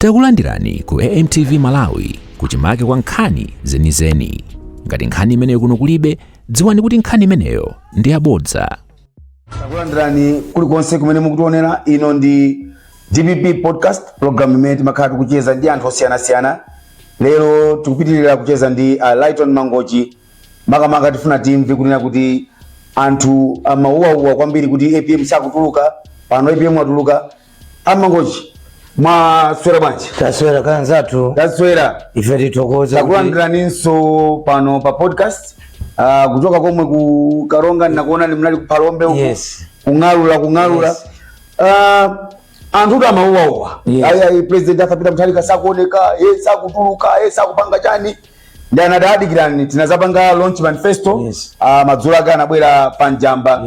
Takulandirani ku AMTV Malawi, kuchimake kwa nkhani zenizeni. Ngati nkhani imeneyo kuno kulibe, dziwani kuti nkhani imeneyo ndi yabodza. Takulandirani kulikonse kumene mukutionera. Ino ndi DPP Podcast program imene timakhala tikucheza ndi anthu osiyanasiyana. Lero tikupitirira kucheza ndi Lighton Mangochi. Makamaka tifuna timve kunena kuti anthu amauwauwa kwambiri kuti APM sakutuluka. Pano APM atuluka. Amangochi, mwaswera bwanji? Taswera kanzathu. Taswera. Ife tithokoze kuti Takulandiraninso pano pa podcast kuchoka komwe ku Karonga. Ndinakuonani munali ku Phalombe uku. Yes. Kung'alula, kung'alula. Yes. Anthu kuti amauwauwa, ayi ayi, President Arthur Peter Mutharika sakuoneka, ye sakutuluka, ye sakupanga chani. Ndi anati adikirani, tinazapanga launch manifesto. Madzulo ake anabwera pa Njamba.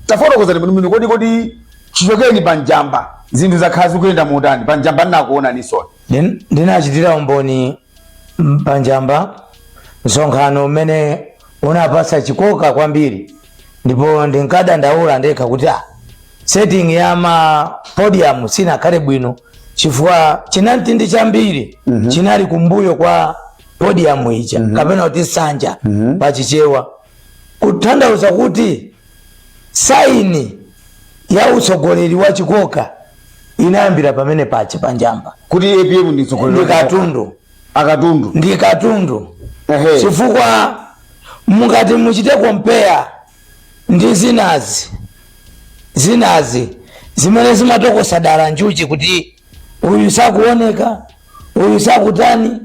Tafotokozani bwinobwino, kodi chichokeni pa Njamba zinthu zakhala zikuyenda motani pa Njamba? Ndinakuonaninso. Ndinachitira umboni pa Njamba, msonkhano umene unapasa chikoka kwambiri, ndipo ndinkadandaula ndekha kuti setting ya ma podium sinakhale bwino, chifukwa chinamtindi chambiri chinali kumbuyo kwa podium ija, kapena kuti nsanja pachichewa, kutanthauza kuti sign ya utsogoleri wa chikoka inayambira pamene pache panjamba. Kuti APM ndi mtsogoleri. Ndi katundu. Akatundu. Ndi katundu. Chifukwa mungati muchite compare ndi zinazi zimene zimatokosa dala njuchi kuti uyu sakuoneka, uyu sakutani,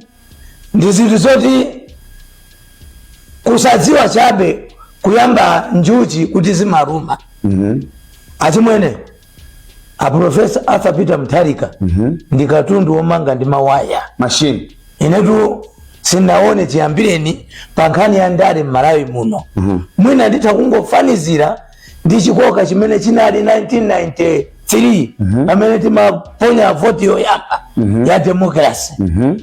ndi zinthu zoti kusadziwa chabe kuyamba njuchi kuti zimaluma. Achimwene, a Professor Arthur Peter Mutharika ndi katundu womanga ndi mawaya. Machine. Inetu sinaone chiyambireni pa nkhani ya ndale m'Malawi muno. Mwina nditha kungofanizira ndi chikoka chimene chinali 1993, pamene timaponya voti yoyamba ya democracy,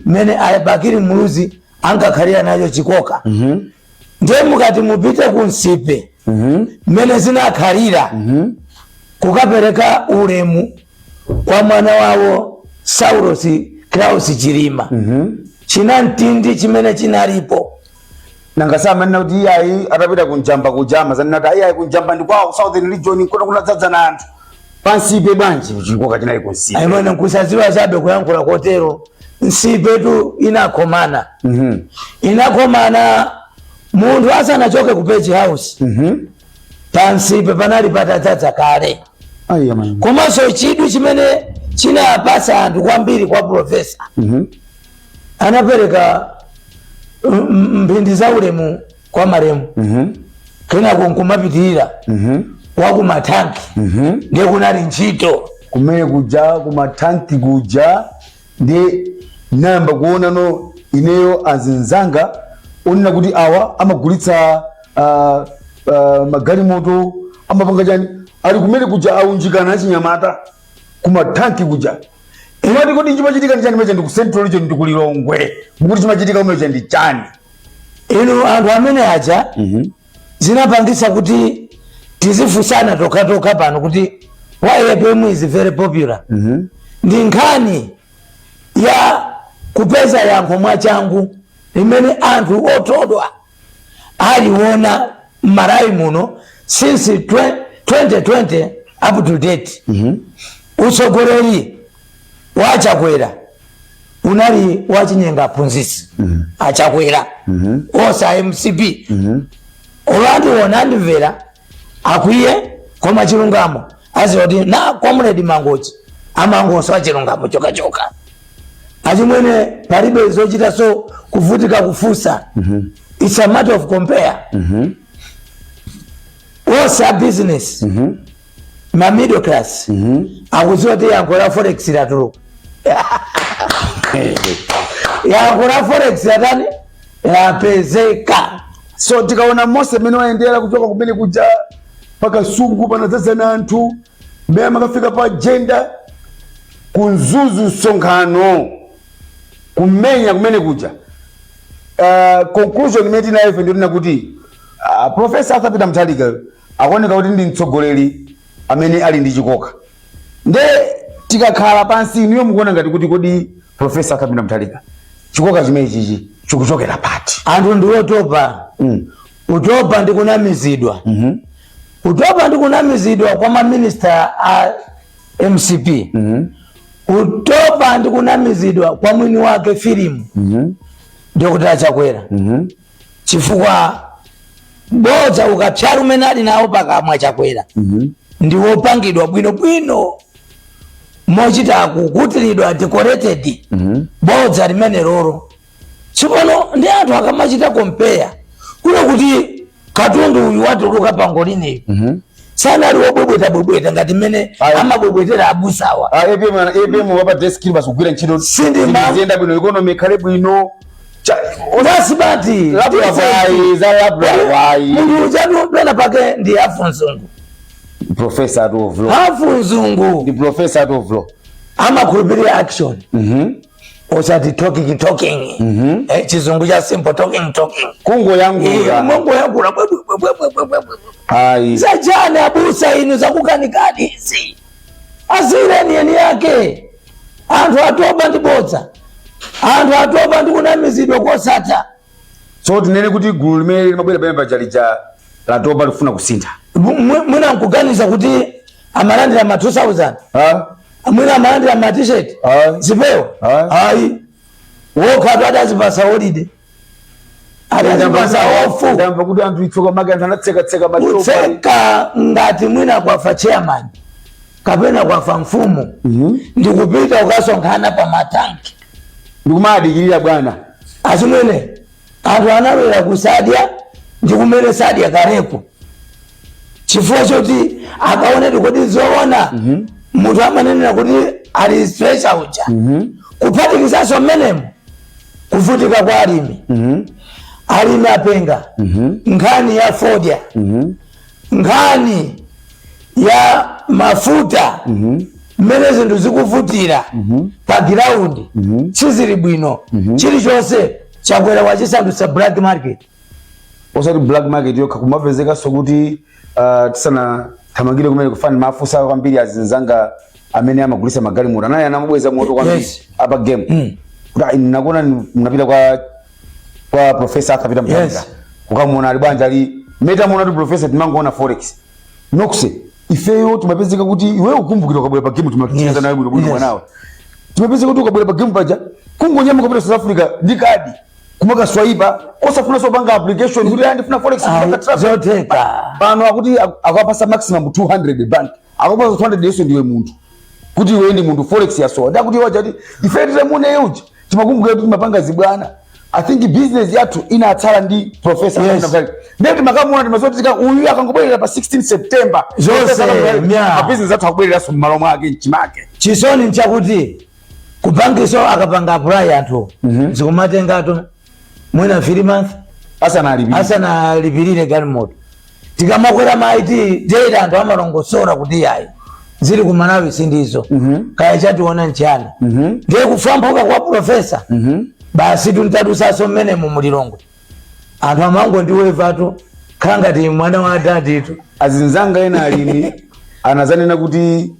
mmene a Bakili Muluzi ankakhalira nacho chikoka. Ndiye mukati mupite ku Nsipe, mmene zinakhalira kukapereka ulemu kwa mwana wawo Saulos Klaus Chilima, chinamtindi chimene chinalipo. Nanga samanena kuti iyayi, atapita kunjamba kujama zanena kuti iyayi, kunjamba ndi kwawo, Southern Region nkona kunadzadzana anthu. Pansipe bwanji chikoka chinali kunsipe? Ayimene nkusadziwa chabe kuyankhula kotero. Nsipetu inakhomana, inakhomana munthu asanachoke ku Page House. Pansipe panali patadzadza kale. Ayi amani. Komanso chidwi chimene chinapasa anthu kwambiri kwa professor, anapereka mphindi za ulemu kwa maremu, kenako nkumapitirira wakumathanki. Ndiye kunali ntchito. Kumene kuja kumathanki kuja ndi nayamba kuona no ineyo azinzanga onena kuti awa amagulitsa magalimoto, amapanga chani, ali kumene kuja aunjikana achinyamata kumathanki kuja. Imati kodi chimachitika ndi chani? Mecha ndi ku Central Region, ndi ku Lilongwe, mukuti chimachitika kumecha ndi chani? Inu, anthu amene aja zinapangisa kuti tizifunsana tokhatokha pano kuti why APM is very popular. Ndi nkhani ya kupeza yankho mwachangu limene anthu othodwa aliona m'Malawi muno since 2020 up to date. Utsogoleri wa Chakwera unali wachinyenga. Aphunzitsi achakwera osa MCP olwandiona andimvera akwiye, koma chilungamo aziwa kuti na Comrade Mangochi amangoso achilungamo chokachoka. Achimwene, palibe zochita so kuvutika kufusa. It's a matter of compare. Onse a business, ma middle class akudziwa kuti yankho la forex latuluka, yankho la forex yatani, lapezeka. So tikaona mose mmene wayendera kuchoka kumene kuja pakasungu panadzadzana anthu, mmene amakafika pa agenda ku Mzuzu, msonkhano kumenya kumene kuja, conclusion imene tinayo ife ndionena kuti Professor Arthur Peter Mutharika akuoneka kuti ndi mtsogoleri amene ali ndi chikoka. Nde Tikakhala pansi, inuyo mukuona ngati kuti kodi Professor Arthur Peter Mutharika chikoka chimene chichi chikuchokera pati? Anthu ndiwotopa. Kutopa ndi kunamizidwa. Kutopa ndi kunamizidwa kwa maminista a MCP. Kutopa ndi kunamizidwa kwa mwini wake filimu, Dr Chakwera, chifukwa bodza ukapyala umene ali nawo pakamwa Chakwera ndi wopangidwa bwinobwino, mochita kukutiridwa, decorated, bodza limene loro. Tsopano ndi anthu akamachita compare kuno kuti katundu uyu watuluka pangolineyo sanali wobwebweta bwebweta ngati mmene Ayi. amabwebwetera abusawa. Ah, APM, APM wapa desk basi kugwira ntchito. Ziyenda bwino, economy ikhale bwino. Wasibati. Labra za labra wayi. Munthu ujatu pena pake ndi hafu mzungu. Professor of law. Hafu mzungu. Ndi professor of law. Amakhulupirira action, osati talking talking. Chizungu cha simple, talking talking. Kungoyankhula. Mongoyankhula bwebwebwebwebwe. Ayi. Zachani abusa inu, zakukanikani izi? Asireni eni yake. Anthu atopa ndi bodza, anthu atopa ndi kunamizidwa kosatha. So tinene kuti gulu limene limabwera pamene paja lija latopa, lifuna kusintha? Mwina nkuganiza kuti amalandira ma 2000. Ah? Mwina amalandira ma T-shirt, Ayi. zipewa. Ayi. Ayi, wokhatu adazipasa holiday, adazipasa off. Ndamva kuti anthu itsoka make, anthu anatsekatseka mashopa. Kutseka ngati mwina kwafa chairman kapena kwafa mfumu, ndikupita ukasonkhana pa matanki. Ndikumadikirira bwana. Achimwene, anthu analowera kusadya ndi kumene sadya kaleko, chifukwa choti akaoneti kuti zoona munthu amanenera kuti ali stretcher uja. Kuphatikizanso mmenemo kuvutika kwa alimi. Alimi apenga. Nkhani ya fodya, nkhani ya mafuta, mmene zinthu zikuvutira pa ground sizili bwino. Chilichonse Chakwera wachisandutsa black market. Osati black market yokha, kumapezekanso kuti tisanathamangire kumene kufani mafusa kwambiri, azinzanga amene amagulisa magalimoto anali anamubweza moto kwambiri apa game kuti, "Ah, ine nakuona mnapita kwa Professor Arthur Peter Mutharika kukamuona, ali bwanja ali meta muona kuti professor timangoona forex nokse ifeyo timapezeka kuti iwe ukumbukira ukabwera pa game timacheza nawe bwino bwino." Mwanawe, timapezeka kuti ukabwera pa game paja kungonyamuka kupita South Africa ndi kadi, kumakaswaipa, osafuna sopanga application kuti, "Ah, ndifuna forex." Ayi, kupanga travel. Zotheka. Pano akuti akapasa maximum 200 bank, akapasa 200 yeso ndiwe munthu, kuti iwe ndi munthu, forex yasowa. Ndakuti iwe chati ife titemune uji timakumbukira kuti timapanga zibwana. I think business yathu inatsala ndi professor. Ndiye timakamuona, timazotika uyu akangobwerera pa 16 September, Zonse, Professor mya. ma business athu akubwereranso mmalo mwake mchimake. Chisoni nchakuti kubankiso akapanga apply anthu, zikumatengato mwina 3 months asanalipire. Asanalipirire galimoto. Tikamakwera maiti daily, anthu amalongosora kuti yayi, zili ku Malawi sindizo. Kaya chationa nchani? Ndiye kufambuka kwa professor basi, tuntadusaso mmenemu mulilongwe, anthu amangondiwevatu, khala ngati mwana wa daditu. Azinzanga ena alimi anazanena kuti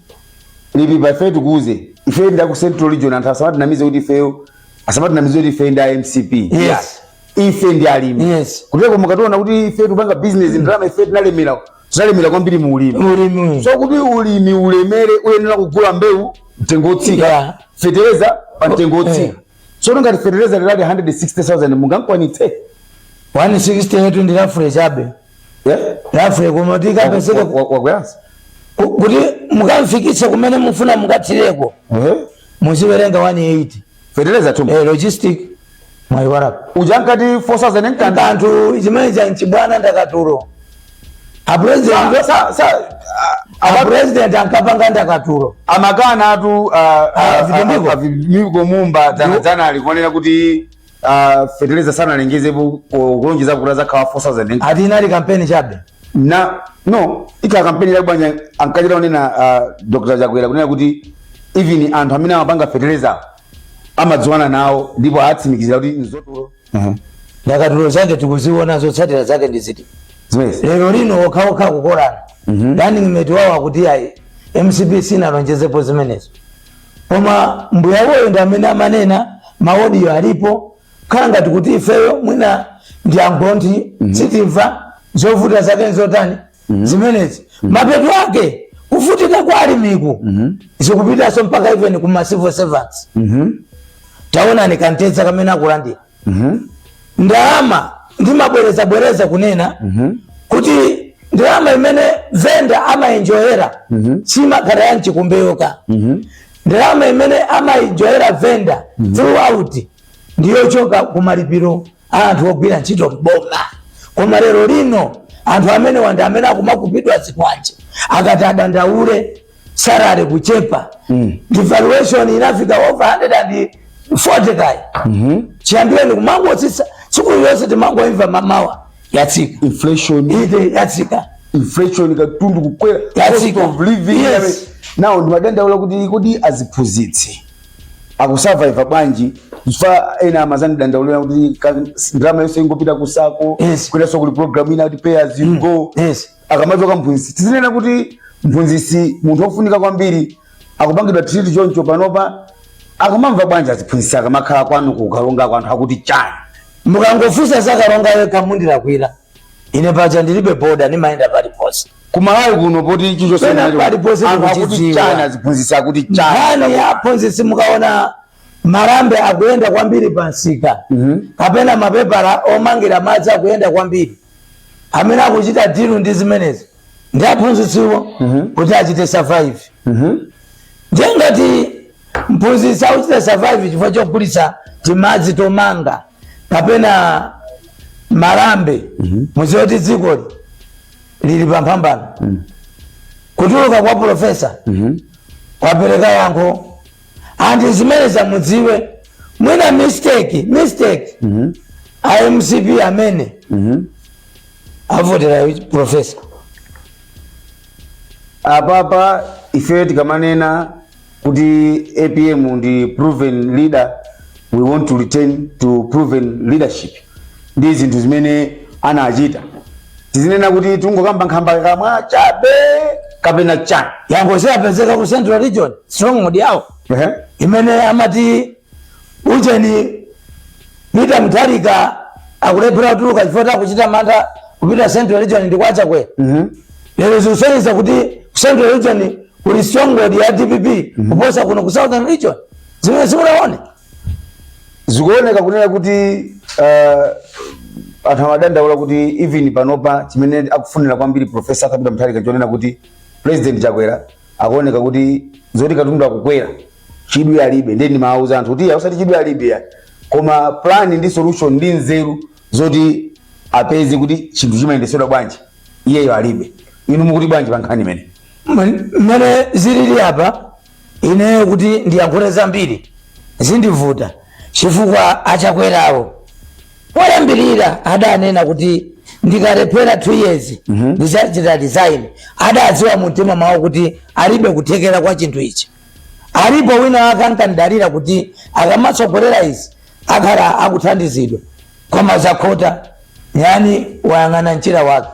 lipipa, ife tikuuze, ife ndi aku Central Region, anthu asamatinamize kuti ifeyo, asamatinamize kuti ife ndi a MCP. Ife ndi alimi. Kuteko mukationa kuti ife tikupanga business, ndalama ife tinalemera, tinalemera kwambiri mu ulimi. Ulimi. So kuti ulimi ulemere, uyenera kugula mbewu mtengo wotsika, fetereza pa mtengo wotsika. So ngati fetereza lilali 160,000, mungankwanitse? 160 yetu ndi roughly chabe. Yeah? Roughly, koma tikapezeka Wakweranso. Kuti mukamfikitse kumene mufuna mukathireko, muziwerenga 180. Fetereza tu. Logistic mwayiwalapo. Uja nkati 4000 nkanthu. Kanthu chimene cha nchibwana, ndakatulo. A president, a president ankapanga ndakatulo. Amakana atu. Ah, Vitumbiko. Vitumbiko Mumba dzana ali kuonera kuti fetereza sanalengezepo kulonjeza kuti azakhala 4000. Ati inali kampeni chabe. Na no ikhala kampeni ya bwanja? Ankachita kunena Dr Chakwera kunena kuti even anthu amene amapanga fetereza amadziwana nawo ndipo atsimikizira kuti nzotulo. Ndakatulo zake tikuziona, zotsatira zake ndi ziti? Zimenezi. Lero lino okhaokha kukolana, running mate wawo akuti ayi, MCP sinalonjezepo zimenezo. Koma mbuyawoyo ndi amene amanena, ma audio alipo. Khala ngati kuti ifeyo mwina ndi angonthi, sitimva zovuta zake nzotani zimenezi. Mapeto ake kuvutika kwa alimiku zikupitanso mpaka even kuma civil servants. Taonani kantedza kamene akulandira. Ndalama, ndimabwerezabwereza kunena kuti ndalama imene venda amaenjoyera simakhala ya mchikumbeyoka. Ndalama imene amaenjoyera venda throughout ndiyochoka kumalipiro a anthu ogwira ntchito mboma. Koma lero lino anthu amene wanda amene akumakupidwa zikwanje akati adandaule salary kuchepa. Devaluation inafika over 140 kaya. Chiyambireni kumangotsitsa, tsiku lililonse timangoimva mamawa yatsika. Inflation. Ite yatsika. Inflation, katundu kukwera, cost Yatsika. of living. Now ndimadandaula kuti aziphunzitsi akusurvive bwanji? Chifukwa ena amazandidandaulira kuti ndalama yonse ingopita ku SACCO. Kwinanso kuli program ina kuti pay as you go. Akamachoka mphunzitsi, tizinena kuti mphunzitsi munthu wofunika kwambiri akupangidwa treat choncho panopa, akumamva bwanji aziphunzitsi akamakhala kwanu kukalonga kwa anthu akuti chani? Mukangofunsa zakaronga yekha mundilakwira. Ine paja ndilibe boda, ndimayenda paliponse. Kumalawi kuno poti chichonse Pena paliponse anthu akuti tikuchidziwa. chani, aziphunzitsi akuti chani? Nkhani ya aphunzitsi, mukaona malambe akuyenda kwambiri pansika kapena mapepala omangira madzi akuyenda kwambiri, amene akuchita deal ndi zimenezi ndi aphunzitsiwo kuti achite survive. Ndiye ngati mphunzitsi akuchita survive chifukwa chogulitsa timadzi tomanga kapena malambe, mudziwe kuti dzikoli lili pamphambano. Kutuluka kwa profesa kwapereka yankho. Anthu zimene zamudziwe, mwina mistake iMCP amene avotera profesa. Apapa ife tikamanena kuti APM ndi proven leader, we want to return to proven leadership ndi zinthu zimene anachita, tizinena kuti tungokamba nkhamba kamwa chabe kapena chani? Yankho siyapezeka ku Central Region, stronghold yawo imene amati ucheni Peter Mutharika akulephera kutuluka chifukwa akuchita mantha kupita Central Region ndi kwachakwera. Lero zikusonyeza kuti ku Central Region kuli stronghold ya DPP kuposa kuno ku Southern Region, zimene simunaone. Zikuoneka kunena kuti anthu amadandaula kuti even panopa chimene akufunira kwambiri Professor Arthur Peter Mutharika chonena kuti President Chakwera akuoneka kuti zoti katundu akukwera chidwi alibe. Ndiye ndimawauza anthu kuti iya, usati chidwi alibe ya, koma plan ndi solution ndi nzeru zoti apeze kuti chinthu chimayendesedwa bwanji iyeyo alibe. Inu mukuti bwanji pa nkhani imene? Mmene zilili apa, ine kuti ndiyankhule zambiri zindivuta, chifukwa achakwerawo poyambirira adanena kuti ndikalephera 2 years ndichachita resign. Adadziwa mumtima mwawo kuti alibe kuthekera kwa chinthu ichi. Alipo wina wake ankandalira kuti akamatsogolera izi akhala akuthandizidwa, koma zakhota, yani wayang'ana mchira wake.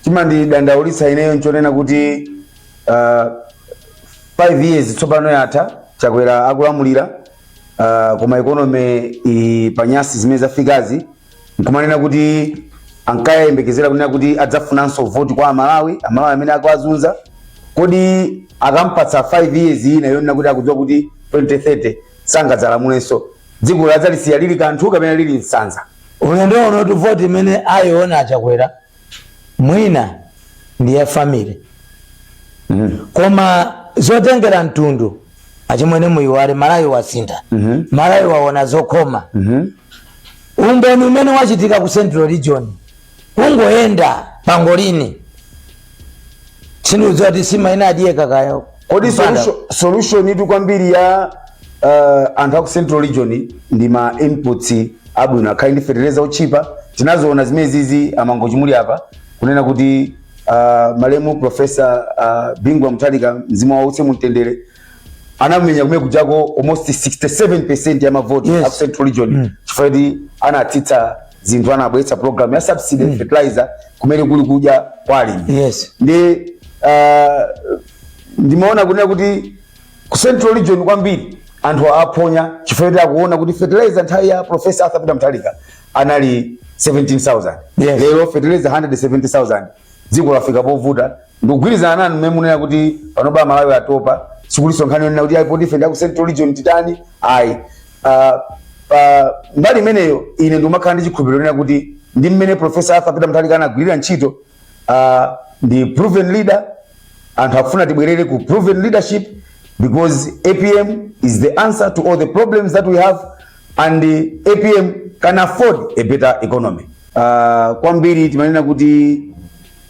Chimandidandaulitsa ineyo nchonena kuti 5 years tsopano yatha Chakwera akulamulira, koma economy ili panyasi. Zimene zafikazi nkumanena kuti ankayembekezera kunena kuti adzafunanso voti kwa Amalawi, Amalawi amene akuazunza. Kodi akampatsa 5 years ina yonena kuti akudziwa kuti 2030 sangadzalamulenso, dziko ladzalisiya lili kanthu kapena lili nsanza? Ulendo uno voti imene ayiona achakwera mwina ndi ya family, koma zotengera mtundu, achimwene, muyiwale. Malawi wasintha. Malawi waona zokhoma. Umboni umene wachitika ku Central Region, kungoyenda pangolini, sindikudziwa kuti sima ina adiyeka kayo. Kodi Mpanda. solution itu kwambiri ya anthu aku Central Region ndi ma inputs abwino, akhale ndi fertilizer otchipa. Tinazoona zimene zizi amangochimuli apa kunena kuti malemu Professor Bingu wa Mutharika, mzimu wawo uuse mumtendere, anamenya kumene kujako almost 67% ya mavoti aku Central Region, chifukwa kuti anatsitsa zinthu, anabweretsa program ya subsidy fertilizer kumene kuli kudya kwa alimi. Ndi ndimaona kunena kuti Ku Central Region kwambiri anthu aphonya chifukwa choti akuona kuti fertilizer nthawi ya Professor Arthur Peter Mutharika anali 17,000. Lero fertilizer 170,000. Dziko lafika povuta. Ndikugwirizana nanu mmene munena kuti panopa Malawi atopa. Sikulinso nkhani yonena kuti ayi, poti ife ndi aku Central Region titani, ayi. Pa mbali imeneyo ine ndikumakhala ndi chikhulupiriro yonena kuti ndi mmene Professor Arthur Peter Mutharika anagwirira ntchito, ndi proven leader. Anthu akufuna tibwerere ku proven leadership because APM is the answer to all the problems that we have and the APM can afford a better economy. Kwambiri timanena kuti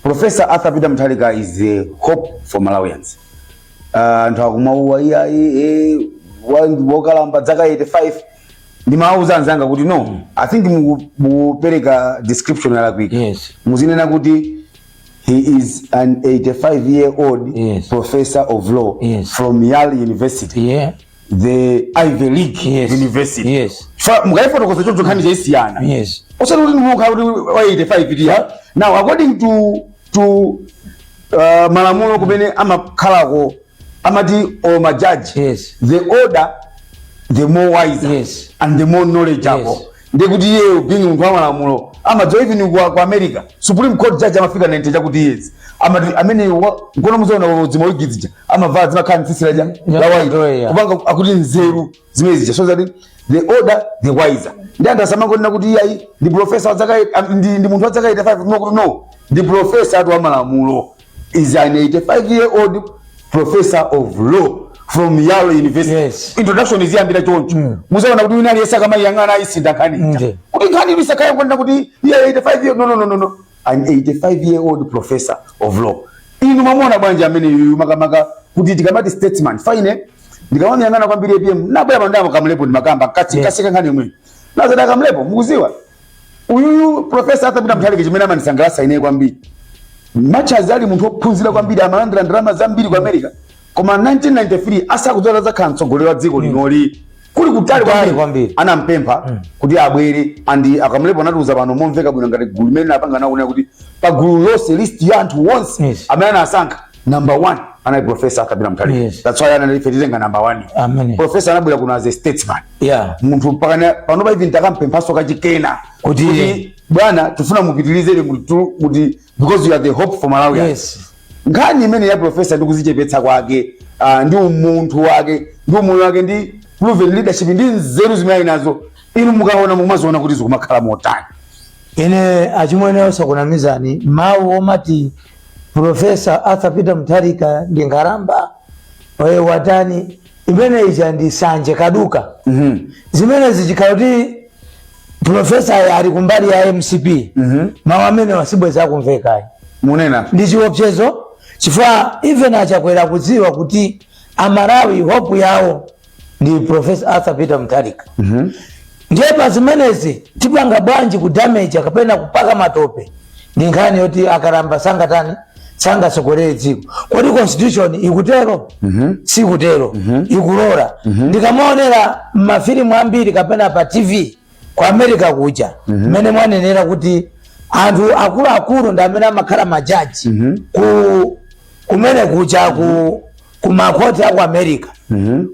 Professor Arthur Peter Mutharika is the hope for Malawians. Anthu akumauwa iyayi, wokalamba zaka 85. Ndimawauza anzanga kuti no, I think mukupereka description yalakwika. Muzinena kuti he is an 85 year old professor of law from Yale University, the Ivy League University. Mukaifotokoza choncho nkhani chaisiyana. Osati kuti ndimukha kuti wa 85 tiya. Now according to malamulo kumene amakhalako amati o majaji, the older the more wiser and the more knowledgeable. Ndekuti iyeyo being munthu wa malamulo amadziwa. Even ku America Supreme Court judge amafika 90 chakuti years. Amati amene nkono muzaona zima wig zija amavala zimakhala mtsitsi laja la white, kupanga akuti nzeru zimene zija, so that the older the wiser. Ndi anthu asamangonena kuti iyayi, ndi professor wa zaka ndi munthu wa zaka 85. No, kuti no, ndi professor atu wa malamulo, is an 85 year old professor of law from Yale University. Introduction iziyambira choncho. Muzaona kuti wina aliyense akamayang'ana ayisinda nkhani ija. Kuti nkhani ili isakhale kunena kuti iye 85 year, no, no, no, no, no, an 85 year old professor of law. Inu mamuona bwanji amene yuyu, makamaka kuti tikamati statesman? Fine, ndikamamuyang'ana kwambiri APM, nabwera pano ndamo Kamlepo ndimakamba nkatsi nkaseka nkhani yomweyo. Nazati Kamlepo, mukuziwa uyuyu Professor Arthur Peter Mutharika, chimene amandisangalatsa ine kwambiri, much as ali munthu wophunzira kwambiri, amalandira ndalama zambiri ku America, koma 1993 asakudziwa zakhala mtsogoleri wa dziko linoli kuli kutali Kutali kwambiri, kwambiri. Anampempha kuti abwere and aKamlepo anatiuza pano momveka bwino ngati gulu limene napanga nawo kunena kuti pa gulu lonse, list ya anthu onse amene anasankha, number one anali Professor Arthur Peter Mutharika. That's why anali ife titenga number one. Amen. Professor anabwera kuno as a statesman, munthu mpakana panopa even takampemphaso kachikena bwana, tifuna mupitilizere muti because you are the hope for Malawi. Nkhani imene ya professor ndi kuzichepetsa kwake, ndi umunthu wake ndi umoyo wake ndi proven leadership ndi nzeru zimene ali nazo, inu mukaona mumaziona kuti zikumakhala motani? Ine achimwene, osakunamizani, mawu omati Professor Arthur Peter Mutharika ndi nkhalamba oye watani, imene ija ndi sanje kaduka. Zimene zichikhala kuti professor ali kumbali ya MCP, mawu amene wasibweza akumvekayi. Munena Ndi chiopsezo chifukwa even aChakwera kudziwa kuti Amalawi hope yawo ndi Professor Arthur Peter Mutharika. Ndiye pa zimenezi tipanga bwanji ku damage kapena kupaka matope ndi nkhani yoti akalamba sangatani, sangasogolere dziko? Kodi constitution ikutero? Sikutero. Ikulora. Ndikamaonera mafilimu ambiri kapena pa TV ku America kuja, mmene mwanenera kuti anthu akuluakulu ndi amene amakhala majaji ku kumene kuja ku makhoti aku America,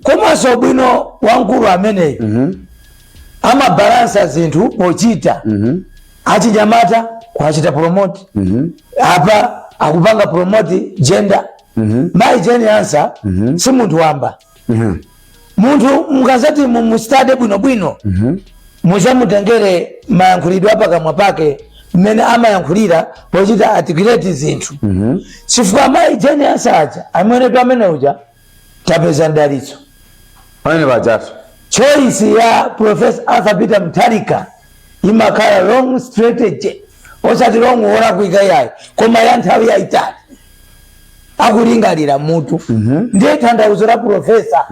komanso bwino wamkulu ameneyo amabalansa zinthu pochita achinyamata kuachita promote. Apa akupanga promote gender. Mayi Jane Ansah si munthu wamba. Munthu mukazati mumustade bwinobwino, muzamutengere mayankhulidwe apakamwa pake mmene amayankhulira pochita articulate zinthu, chifukwa mayi Jane Ansah aja amwenetu amene uja tapeza mdalitso. Pamene pajatu. Choice ya Professor Arthur Peter Mutharika imakhala long strategy, osati long wolakwika yayi, koma ya nthawi yayitali akulingalira mutu. Ndiye tanthauzo la professor,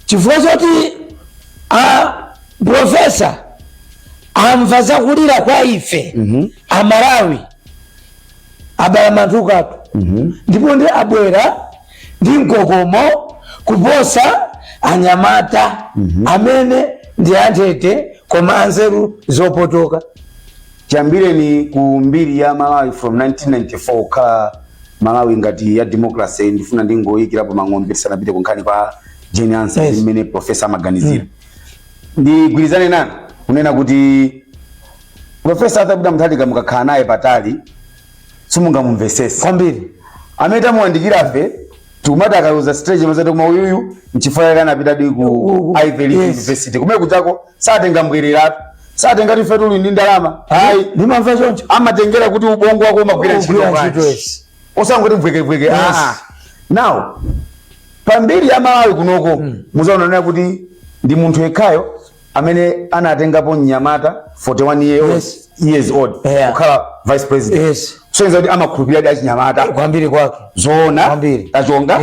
chifukwa choti a professor amva zakulira kwa ife Amalawi, abala manthukatu, ndipo ndi abwera ndi mkokomo kuposa anyamata amene ndi anthete koma anzeru zopotoka. Chiyambireni ku mbiri ya Malawi from 1994 kukhala Malawi ngati ya democracy, ndifuna ndingoyikirapo mang'ombe tisanapite kunkhani kwa Jane Ansah, mmene professor amaganizira. Ndigwirizane nanu kunena kuti Professor Arthur Peter Mutharika, mukakhala naye patali simungamumvesese. Kwambiri. Amene tamuwandikirafe tikumati akaluza stage mazati, koma uyuyu nchifukwa chake anapitadi ku Ivy League University. Kumene kuchako satenga mbwereratu, satenga tife tuli ndi ndalama, ayi. Ndimamva choncho. Amatengera kuti ubongo wako umagwira ntchito Ugwira bwanji. ntchito, yes. Osangoti mvwekevweke. Ah, now pambiri ya Malawi kunoko muzaonanera kuti ndi munthu yekhayo amene anatengapo mnyamata 41 years old kukhala vice president. Kusonyeza kuti amakhulupirira achinyamata. Kwambiri kwake. Zoona? Kwambiri. Tachonga.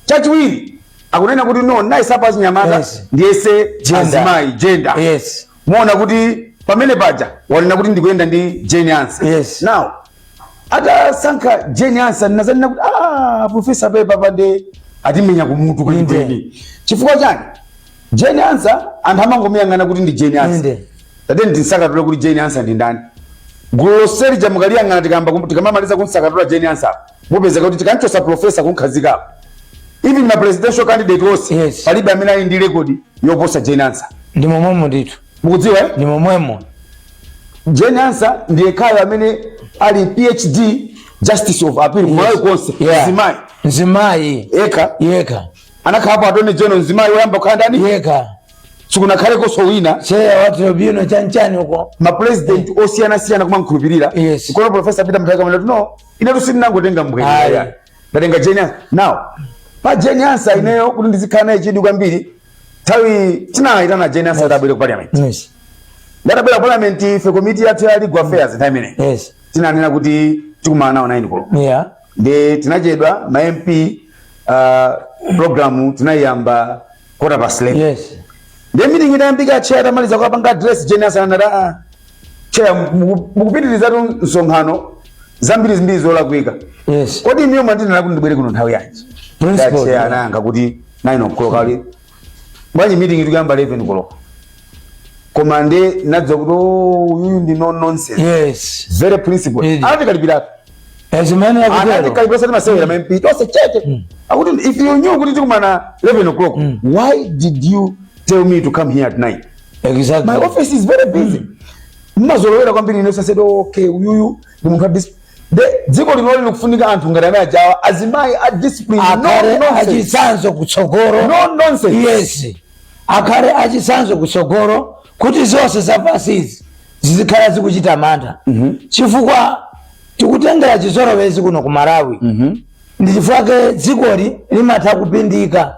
Chachiwiri, akunena kuti no, nayisapo achinyamata, ndiyese Gender. azimayi, gender. Muona kuti pamene paja wanena kuti ndikuyenda ndi Jane Ansah. Now atasankha Jane Ansah, ndinazanena kuti, ah, professor pepa pande atimenya kumutu kwenikweni. Chifukwa chani? Jane Ansah anthu amangomuyang'ana kuti ndi Jane Ansah. Tate ndinsakatule kuti Jane Ansah ndi ndani. Gulu loseli mukaliyang'ana, tikamba tikamamaliza kunsakatula Jane Ansah, mupezeka kuti tikanchosa professor kunkhazikapo, even ma presidential candidate onse, palibe amene ali ndi record yoposa Jane Ansah. Ndi momwemo ndithu. Mukudziwa, eh? Ndi momwemo. Jane Ansah ndiye khayo amene ali PhD, Justice of Appeal kumalawi konse. Mzimayi. Mzimayi. Yekha. Yekha. Anakhalapo attorney general mzimayi woyamba kukhala ndani? Yekha. Sikunakhalekonso wina. Chair wa tribunal chanchani uko. Ma president osiyanasiyana kumankhulupirira. Kono Professor Peter Mutharika amene no, inetu sindinangotenga mbwere, ndatenga Jane Ansah. Now pa Jane Ansah, ineyo kuti ndizikhala naye chidwi kwambiri, nthawi tinayitana Jane Ansah atabwere ku parliament. Ndatabwera ku parliament, ife komiti yathu ya legal affairs nthawi imeneyi tinanena kuti tikumana nawo 9 koloko. Ndi tinachedwa ma MP, program tinayiyamba 11:15. Ndi meeting itayambika, chair atamaliza kukapanga address Jane Ansah, anati, "Ah, chair, mukupitirizatu msonkhano zambiri zimbiri zolakwika. Kodi inuyo mwandinena kuti ndibwere kuno nthawi yanji?" Principal, Chair anayankha kuti 9 o'clock. Ali bwanji meeting tikuyamba 11 koloko? Koma ndi nadziwa kuti, oh, uyuyu ndi no nonsense, very principled. Anatikalipiratu. Zimene akutero. Anatikalipira sati masewera. Ma MP tonse chete. Akuti, "If you knew kuti tikumana 11 o'clock, why did you tell me to come here at 9? My office is very busy." Mmazolowera kwambiri. Ine said, okay, uyuyu ndi munthu wa de dziko lino likufunika anthu ngati amene ajawa, azimayi a discipline, no Akhale nonsense. achitsanzo kutsogolo. No nonsense. Yes, akhale achitsanzo kutsogolo kuti zonse zapasizi zizikhala zikuchita mantha, chifukwa tikutengera chizolowezi kuno ku Malawi. Ndi chifukwa ke dzikoli limatha kupindika.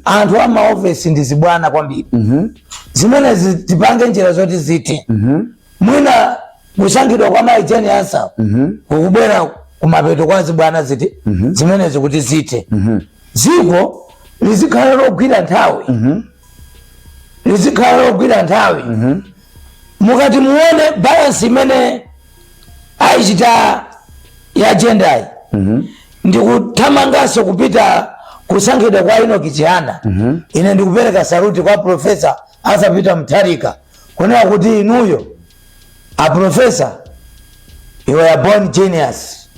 Anthu a maofesi ndi zibwana kwambiri. Zimenezi tipange njira zoti zithe. Mwina kusankhidwa kwa mayi Jane Ansah kukubwera kumapeto kwa zibwana ziti zimenezi kuti zithe. Dziko lizikhala logwira nthawi, lizikhala logwira nthawi. Mukati muone balance imene ayichita ya gender yi, ndikuthamanganso kupita kusankhidwa kwa Enoch Chihana. Ine ndikupereka salute kwa Professor Arthur Peter Mutharika kunena kuti inuyo a professor, you are born genius.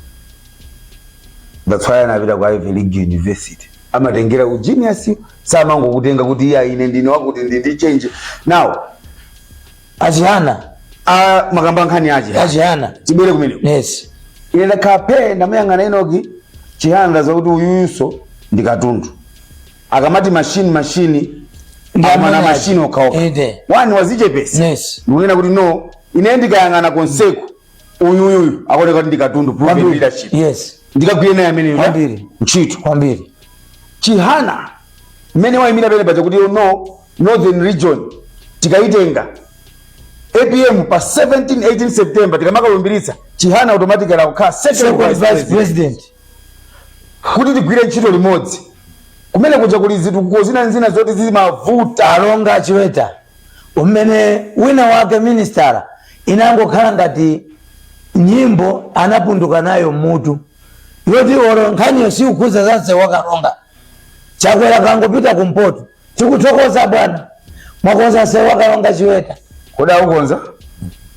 That's why anapita ku Ivy League University. Amatengera ku genius, samangokutenga kuti iya, ine ndine wakuti ndi change now. Achihana. Makamba nkhani achi Achihana. Tibwere kumeneko. Ine ndakhala phe, ndamuyang'ana Enoch Chihana, ndaza kuti uyuyuso ndi katundu. Akamati machine, machine. Ndi amana amene machine okhaokha. Wani wazichepesa. Ndikunena kuti no, ine ndikayang'ana konseku, uyuyuyu akuoneka kuti ndi katundu, proven leadership. Ndikagwire naye ameneyo ntchito. Kwambiri. Chihana mmene wayimira pene paja kuti no, Northern Region tikayitenga, APM pa 17 18 September tikamakalumbiritsa, Chihana automatically akukhala second second vice vice president, president. Kuti tigwire ntchito limodzi. Kumene kuja kuli zitukuko zina zina zoti zimavuta. Alonga Chiweta umene wina wake ministara inangokhala ngati nyimbo anapunduka nayo mutu yoti olo nkhaniyo siukhuza zanse wakalonga. Chakwera kangopita kumpoto, "Tikuthokoza bwana, mwakonza nsewu wakalonga Chiweta." Kodi akukonza?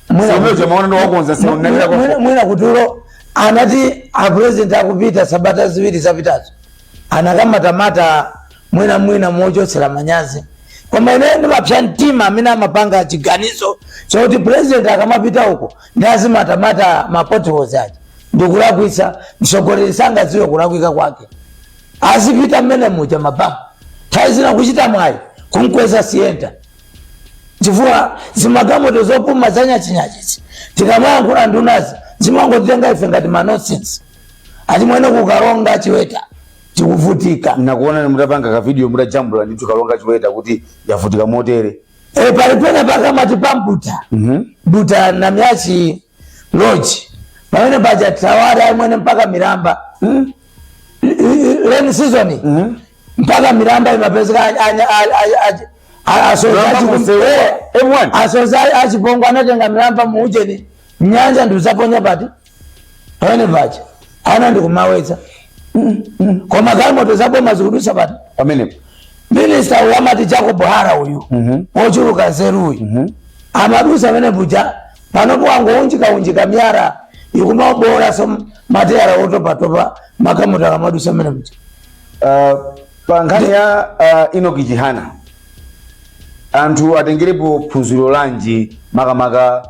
Semwe chamaona ndo wakonza sewu. Mwina kutulo. Anati a president akupita sabata 2 zapitazo, anakamatamata mwina mwina mochotsera manyazi. Koma ine ndimapsa mtima amene amapanga chiganizo chakuti president akamapita uko ndi azimatamata ma potholes aja. Ndikulakwitsa. Mtsogoleri sangadziwe kulakwika kwake. Azipita mmene muja mabamba, nthawi zina kuchita mwayi kumkweza Sienta, chifukwa zimagalimoto zopuma zanyachinyachichi, tikamayankhula ndunazi zimangotitenga ife ngati ma nonsense. Achimwene, kuKaronga Chiweta tikuvutika. Nakuona mutapanga ka video, mutajambula ndithu Karonga Chiweta kuti yavutika motere. E, palipene pakamati pambuta buta na myachi lodge, pamene paja tawari amwene mpaka milamba rain season, mpaka milamba imapezeka. Milamba munsewu, M1. Asoza achipongo anatenga milamba muujeni nyanja ndiuzaponya pati pamene paja ana ndikumawetsa, koma galimoto zaboma zikudusa pati? Pamenepo. Minister uyu amati Jacob Hara uyu, wochuluka nzeru uyu, amadusa amene puja. Panopo wangounjika unjika miyala ikumabola, so mateyala otopatopa, magalimoto akamadusa amene puja. Pa nkhani ya Enoch Chihana, anthu atengerepo phunziro lanji, makamaka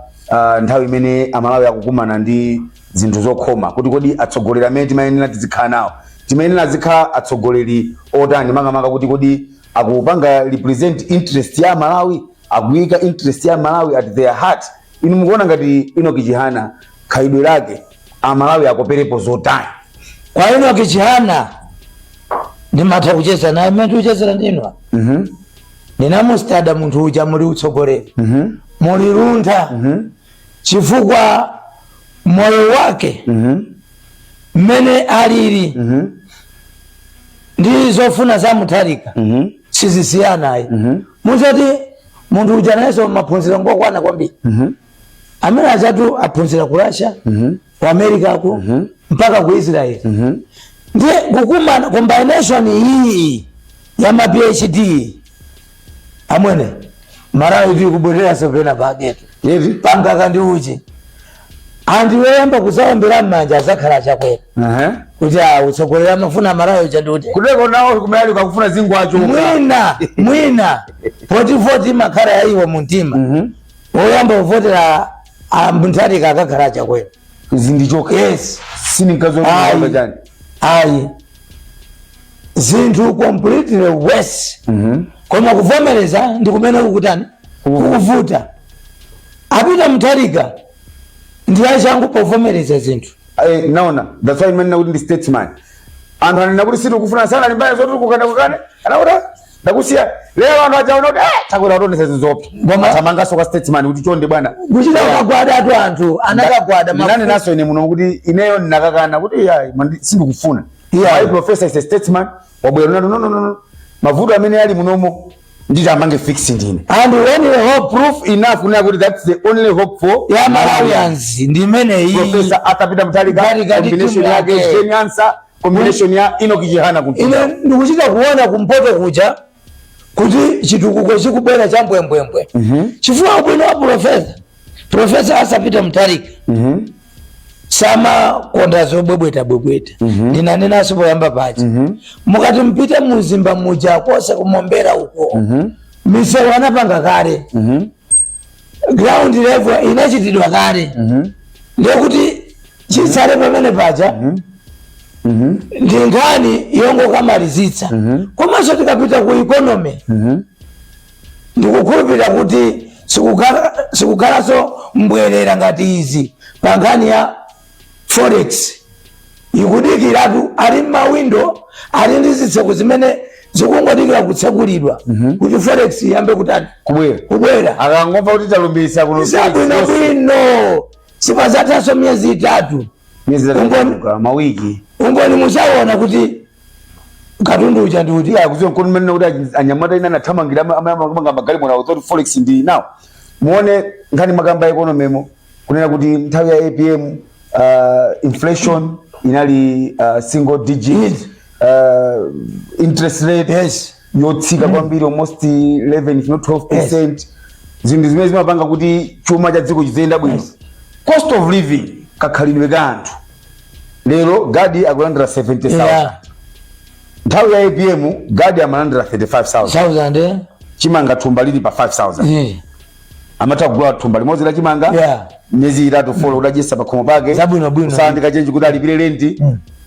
nthawi imene Amalawi akukumana ndi zinthu zokhoma, kuti kodi atsogoleri amene timayenera tizikhala nawo, timayenera azikhala atsogoleri otani, makamaka kuti kodi akupanga represent interest ya Malawi, akuyika interest ya Malawi at their heart? Inu mukuona ngati Enoch Chihana khalidwe lake Amalawi akoperepo zotani? Kwa Enoch Chihana, ndimatha kucheza naye mmene tikuchezera ndinwa. Ndinamustada munthu uja, muli utsogoleri, muli luntha, chifukwa moyo wake mmene alili ndi zofuna za Mutharika sizisiyanayi. Muzoti munthu uja nayenso maphunziro ngokwana kwambiri. Amene achatu aphunzira ku Russia, ku America ku, mpaka ku Israel. Ndiye kukumana combination iyi ya ma PhD, amwene, Malawi tili kubwereranso pena paketu. Yevi. Pangaka ndi uchi, anthu woyamba kuzaombera m'manja azakhala Chakwera, kuti a utsogoleri amafuna Malawi uja ndi kuti Kuteko nawo kumene kakufuna zingwacho. Mwina mwina poti voti imakhala ya iwo mumtima, woyamba kuvotera Mutharika akakhala Chakwera. Zindichoka. Yes. Sininkazo chani. Ayi, zinthu completely worse, koma kuvomereza ndi kumene kukutani, kukuvuta. Apita Mutharika ndi achangu povomereza zinthu. Eh, naona that's why imene kuti ndi statesman. Anthu anena kuti sitikufuna sana limbaya zoti kukana kukana, anakuti ndakusiya. Lero anthu achaona kuti Chakwera atonesa zizopsa. Athamangaso kwa statesman kuti chonde bwana. Kuchita kukagwada atu, anthu anakagwada. Ndinane naso ine muno kuti ineyo ndinakakana kuti ya sindikufuna. My professor is a statesman. Wabwera nati, "No, no, no, no, mavuto amene ali munomo nditi amange fix ndine." And when the hope Proof enough kunena kuti that's the only hope for ya Malawians ndi imeneyi. Professor Arthur Peter Mutharika. Mutharika ndi Combination timu yake yake. Jane Ansah, combination ya Enoch Chihana Ine kumpinda. ndikuchita kuona kumpoto kuja kuti chitukuko chikubwera cha mbwembwembwe, chifukwa ubwino wa Professor Arthur Peter Mutharika, samakonda zobwebweta bwebweta. Ndinanenanso poyamba paja, mukati mpite muzimba muja kose kumombera uko, misewu anapanga kale, ground level inachitidwa kale. Ndekuti chitsale pamene paja ndi nkhani yongokamalizitsa. Komanso tikapita ku economy, ndikukhulupirira kuti sikukhalanso mbwerera ngati izi pa nkhani ya forex. Ikudikiratu, ali mawindo, ali ndi zitseko zimene zikungodikira kutsekulidwa kuti forex iyambe kutani? Kubwera. Kubwera. Akangomva kuti talumbirisa kuno, Zabwinobwino, sipazathanso miyezi 3. Miyezi 3, mawiki. Umboni muzaona kuti katundu uja ndi kuti Iya, kuziwa nkoni mmene kuti anyamata ina anathamangira amanga magalimoto akuti forex ndi now. Muone nkhani makamba economy mo kunena kuti nthawi ya APM inflation inali single digit, interest rate yotsika kwambiri, almost 11 if not 12%, zinthu zimene zimapanga kuti chuma cha dziko chiziyenda bwino. Cost of living, kakhalidwe ka anthu. Lero gadi akulandira 70,000. Nthawi ya APM gadi amalandira 35,000. 1000, eh? Chimanga thumba lili pa 5000. Amatha kugula thumba limodzi la chimanga miyezi 3, 4 kuti pa khomo pake. Zabwino bwino. Kusandika chenji kuti alipire renti.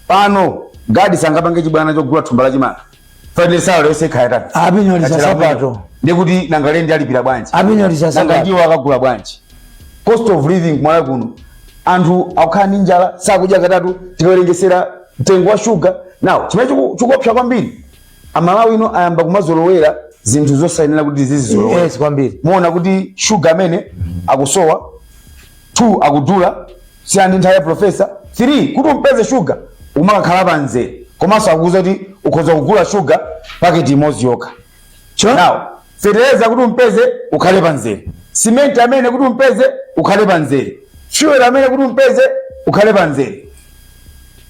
Pano gadi sangapange chibwana chogula thumba la chimanga. Final salary yonse ikhala tani? Apinyolisa sapato. Ndikuti nanga renti alipira bwanji? Apinyolisa Nanga sapato. ndiwo akagula bwanji? Cost of living kumalawi kuno, anthu akukhala ndi njala, sakudya katatu. Tikawerengesera mtengo wa shuga now, chimene chikuopsa kwambiri, Amalawi ino ayamba kumazolowera zinthu zosayenera kuti zizizolowera. Yes, kwambiri. Muona kuti shuga amene akusowa, 2 akudula siyana ndi nthawi ya professor, 3 kuti umpeze shuga umakakhala pamzere, komanso akuuza kuti ukhoza kugula shuga paketi imodzi yokha. Now fetereza kuti umpeze ukhale pamzere, simenti amene kuti umpeze ukhale pamzere, fuel amene kuti umpeze ukhale pamzere.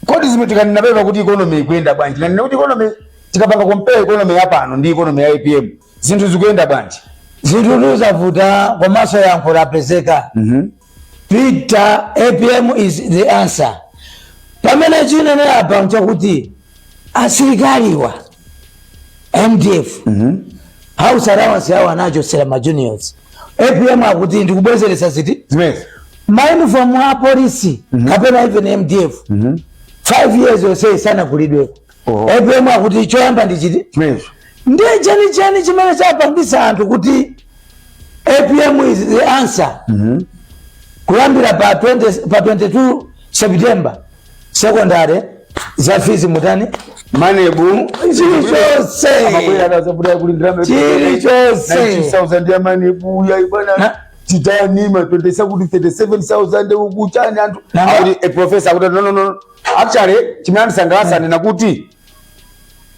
Kodi zimene tikanena pepa kuti economy ikuyenda bwanji? Tikanena kuti economy, tikapanga compare economy ya pano ndi economy ya APM, zinthu zikuyenda bwanji? Zinthu zavuta, komanso yankho lapezeka. Peter, APM is the answer. Pamene chinenera apa nchakuti asilikaliwa MDF house allowance yawo anachosera ma juniors. APM akuti ndikubwezeretsa ziti? Zimenezi. Mauniform a polisi kapena even MDF, 5 years yonse isanakulidweko. APM akuti choyamba ndi chiti? Zimenezo. Ndiye chenicheni chimene chapangisa anthu kuti APM is the answer, kuyambira pa 20, pa 22 September, secondary za fees mutani? MANEB. Chilichonse. Amabwera akazavuta kuli ndalama. Chilichonse. 90,000 ya MANEB ya bwana. Titani ma 20 kuti 37,000 ukuchani anthu? Akuti a professor akuti no, no, no, actually chimene andisangalatsa nena kuti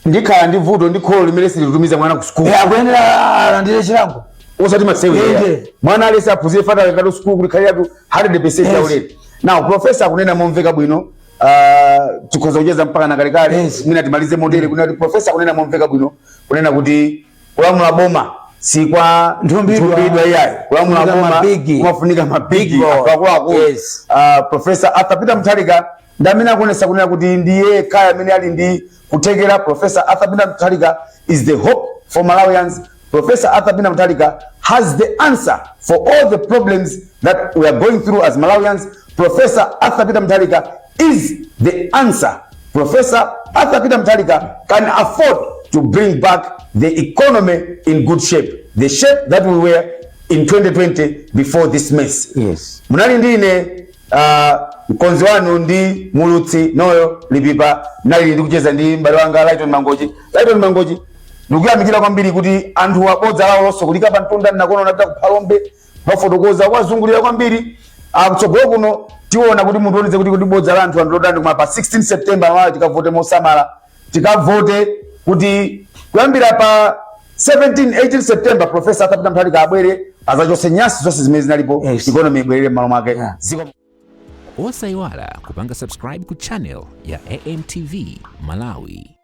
ndikhala ndi vuto ndi kholo limene silitumiza mwana ku school. Akuyenera alandire chilango. Osati masewera. Mwana alese aphunzire fata ngati school kuti khaliratu 100% yaulere. Now professor akunena momveka bwino, tikhoza kucheza mpaka na kalekale. Mwina timalize motere kunena kuti professor akunena momveka bwino kunena kuti kulamula boma si kwa Nthumbidwa. Nthumbidwa iyayi. Kulamula Kufunika boma mabigi. kumafunika mabigi, Big boy. anthu akuluakulu. Professor Arthur Peter Mutharika ndi amene akuonesa kunena kuti ndiye kaya amene ali ndi kuthekera. Professor Arthur Peter Mutharika is the hope for Malawians. Professor Arthur Peter Mutharika has the answer for all the problems that we are going through as Malawians. Professor Arthur Peter Mutharika is the answer. Professor Arthur Peter Mutharika can afford to bring back the economy in good shape, the shape that we were in 2020 before this mess. Munali ndi ine, mkonzi wanu ndi mulutsi Noyo Lipipa. Nali ndikucheza ndi m'bale wanga Lighton Mangochi. Lighton Mangochi, ndikuyamikira kwambiri kuti anthu abodza lawo lonse kulika pa mtunda nakono napita kuphalombe mafotokoza wazungulira kwambiri. Kutsogolo kuno tiona kuti munthu onetse kuti bodza la anthu lotani. Koma pa 16 September mawa tikavote mosamala, tikavote kuti kuyambira pa 17, 18 September Professor Arthur Peter Mutharika abwere azachotse nyasi zonse zimene zinalipo, economy ibwerere m'malo mwake. Ziko. Osayiwala kupanga subscribe ku channel ya AMTV Malawi.